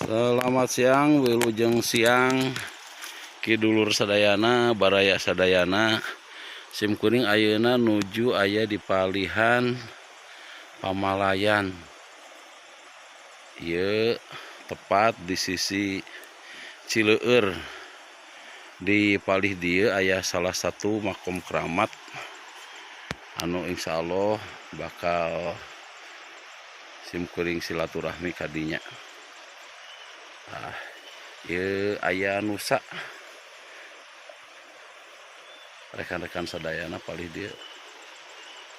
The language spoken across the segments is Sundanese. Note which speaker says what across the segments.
Speaker 1: Selamat siang, wilujeng siang, Ki dulur sadayana, baraya sadayana. Sim kuring ayeuna nuju aya di palihan Pamalayan. Ieu tepat di sisi Cileueur. Di palih dieu aya salah satu makom keramat anu insya Allah bakal sim kuring silaturahmi kadinya. Ah, ieu aya nusa rekan-rekan sadayana. Palih dieu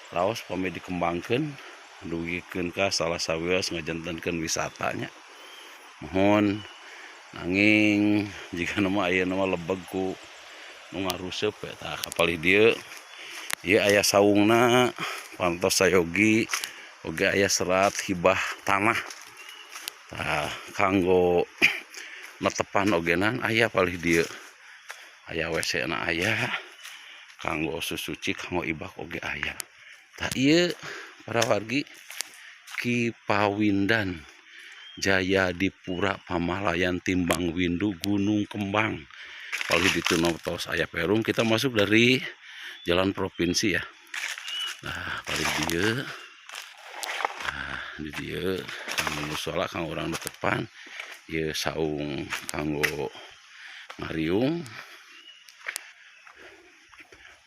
Speaker 1: raos pami dikembangkeun dugikeun ka salah sawios ngajantenkeun wisatanya. Mohon, nanging jika nama ayeuna mah lebeg ku nu ngaruseup eta. Ka palih dieu ieu aya saungna, pantos sayogi oge aya serat hibah tanah. Tah, kanggo netepan ogenan aya. Palih dieu aya WC na, aya kanggo susuci, kanggo ibak oge aya. Tah, ieu para wargi, Ki Pawindan Jayadipura Pamalayan Timbang Windu Gunung Kembang. Palih ditu tos aya perum. Kita masuk dari jalan provinsi ya. Nah, palih dieu, nah, di dieu kanggo musola, kanggo urang netepan. Ieu saung kanggo ngariung.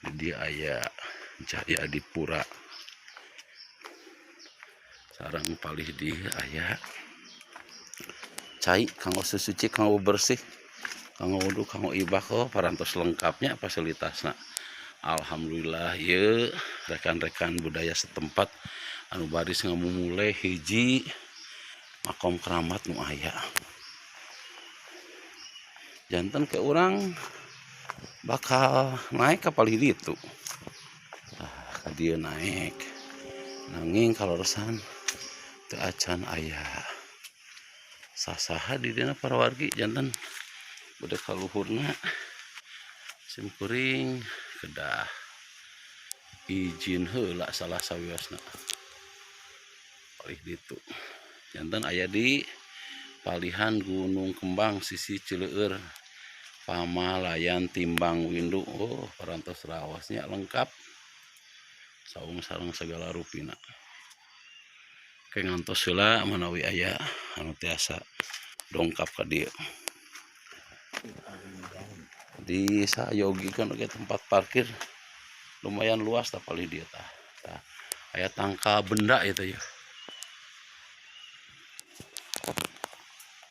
Speaker 1: Di dieu aya Jayadipura sareng palih dieu aya cai kanggo sesuci, kanggo bersih, kanggo wudu, kanggo ibak. Oh, parantos lengkapnya fasilitasna, alhamdulillah. Ieu rekan-rekan budaya setempat anu baris ngamumule hiji makom keramat nu aya. Janten ke urang bakal naik ke palih ditu. Ah, ka dieu naik, nanging kaleresan teu acan aya sasaha di dieu, para wargi. Janten bade kaluhurna sim kuring kedah izin heula salah sawiosna. Palih ditu janten aya di palihan Gunung Kembang, sisi Cileueur, Pamalayan Timbang Windu. Oh, parantos raosnya lengkap saung sareng segala rupina. Oke, ngantos heula, manawi aya anu tiasa dongkap ka dieu. Di sayogi kan oge tempat parkir lumayan luas. Tah, palih dieu, tah, tah aya tangka benda itu ya.